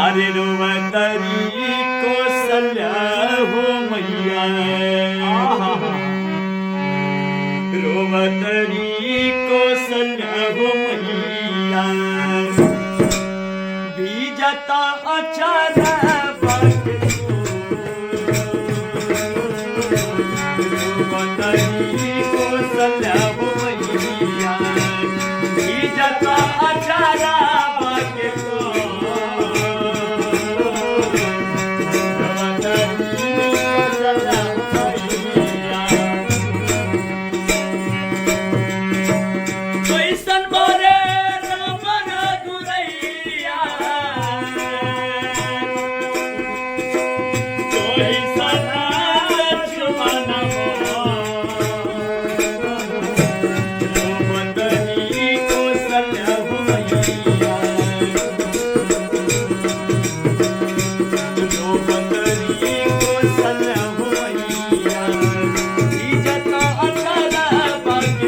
अरे रोवतरी कौशल्या हो मैया, रोवतरी कौशल्या हो मैया, बीजता अचारा बाग रोवतरी कौशल्या हो मैया, बीजता अचारा बाग रोवतरी कौशल्या हो मैया। कैसन बारे राम रघुरैया, कैसन लक्ष्मण रोवतरी कौशल्या हो मैया, रोवतरी कौशल्या हो मैया, इजत अचल बाग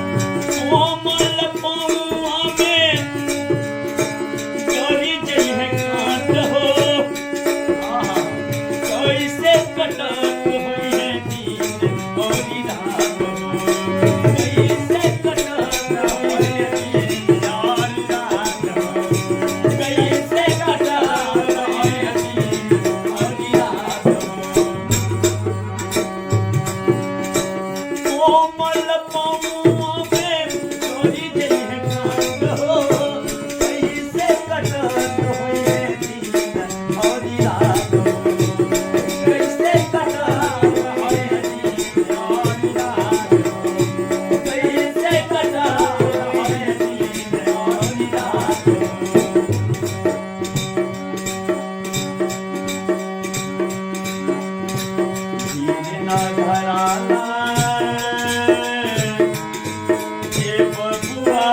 कोमल पौआ में गरी जइहे कांट हो, कैसे कटत होई है दिन औरी रात हो, कैसे कटत होई है दिन औरी रात हो, कैसे कटत होई है दिन औरी रात हो। कोमल पौआ में चोरी जइहे कांट हो, कैसे कटत होई है दिन औरी रात हो, कैसे कटत होई है दिन औरी रात हो, कैसे कटत होई है दिन औरी रात हो। ना घराना ए बबुआ,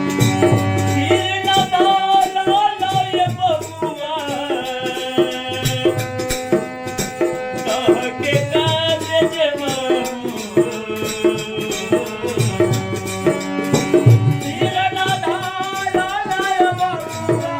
तीर ना दाला ए बबुआ, कह के काज बाबू, तीर ना धारा ए बबुआ।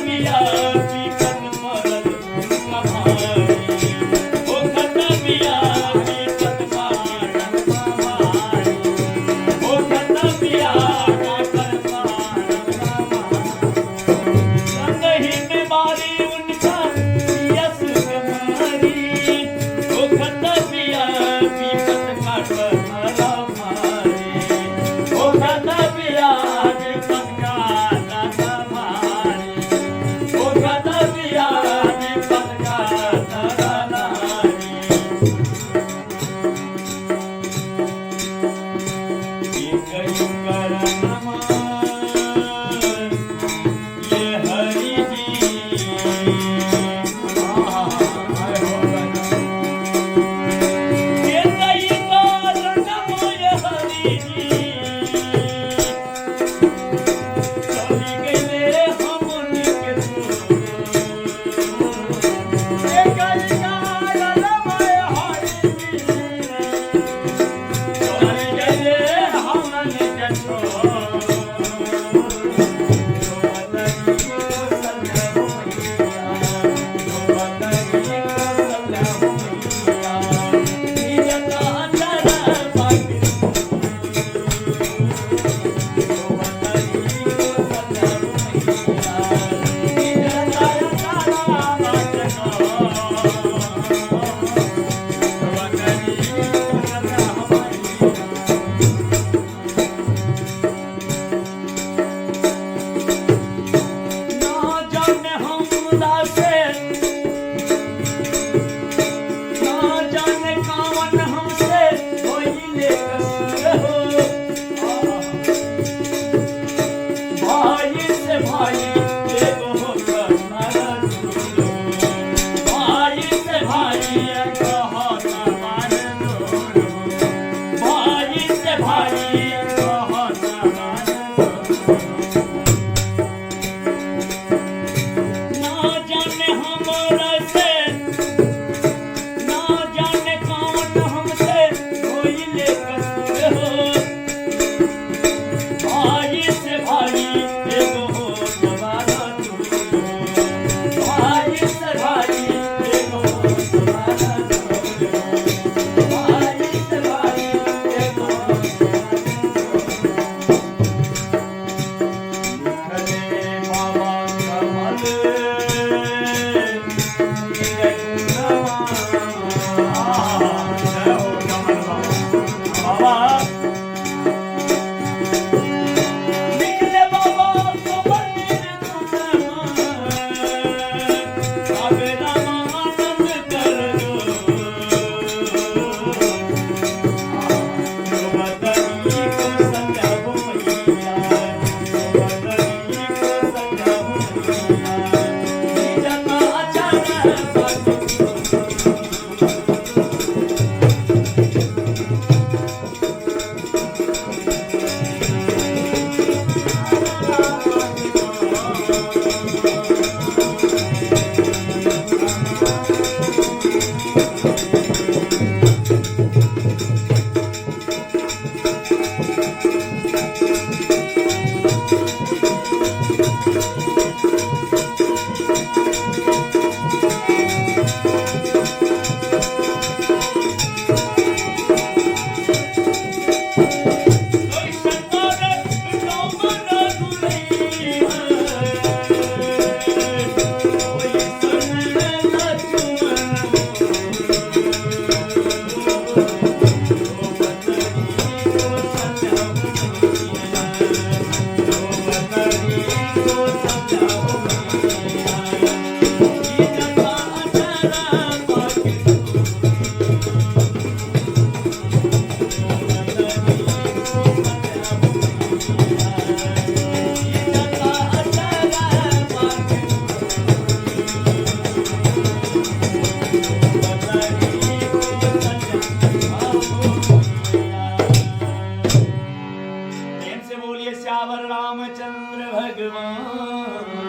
बिया विपत पड़ल हुनका भारी। होखत बिया विपत पड़ल भारी। होखत बिया विपत पड़ल भारी। संगहि में बारी उनका पियस के मारी। होखत बिया विपत काटल भारी। होखत बिया विपत काटल भारी। होखत बिया विपत काटल भारी। एक करणमा ये हरि जी। ये कई कारणमा ये हरि जी। चली गईले हमन के छोड़। ये कई कारणमा ये हरि जी। चली गईले हमन के छोड़। ना जाने हमरा से, ना जाने कावन हमसे होइले कसूर हो। भाई से भाई एगो हो दूर हो। भाई से भाई एगो हो दूर हो। भाई से भाई एगो हो दूर हो। ना जाने हमरा से, ना जाने कौन हमसे होइले कसूर हो। भाई से भाई एगो हो जवाना दूर हो। भाई से भाई एगो हो जवाना दूर हो। भाई से भाई एगो हो जवाना दूर हो। लिखले बाबा कमल निरगुणवा। जय हो कमल बाबा। बाबा लिखले बाबा कमल निरगुणवा। अब रामानंद कर दो। बदरी को सजाओ मैया, बदरी को सजाओ मैया, जता चरण बाटो। कोई शंकर डोमर दुलैया, कोई सन लक्ष्मण, ओ बदरी को सजाओ मैया, ओ बदरी को सजाओ मैया, ई जता अचरा बाकी। प्रेम से बोलिए श्यावर रामचंद्र भगवान।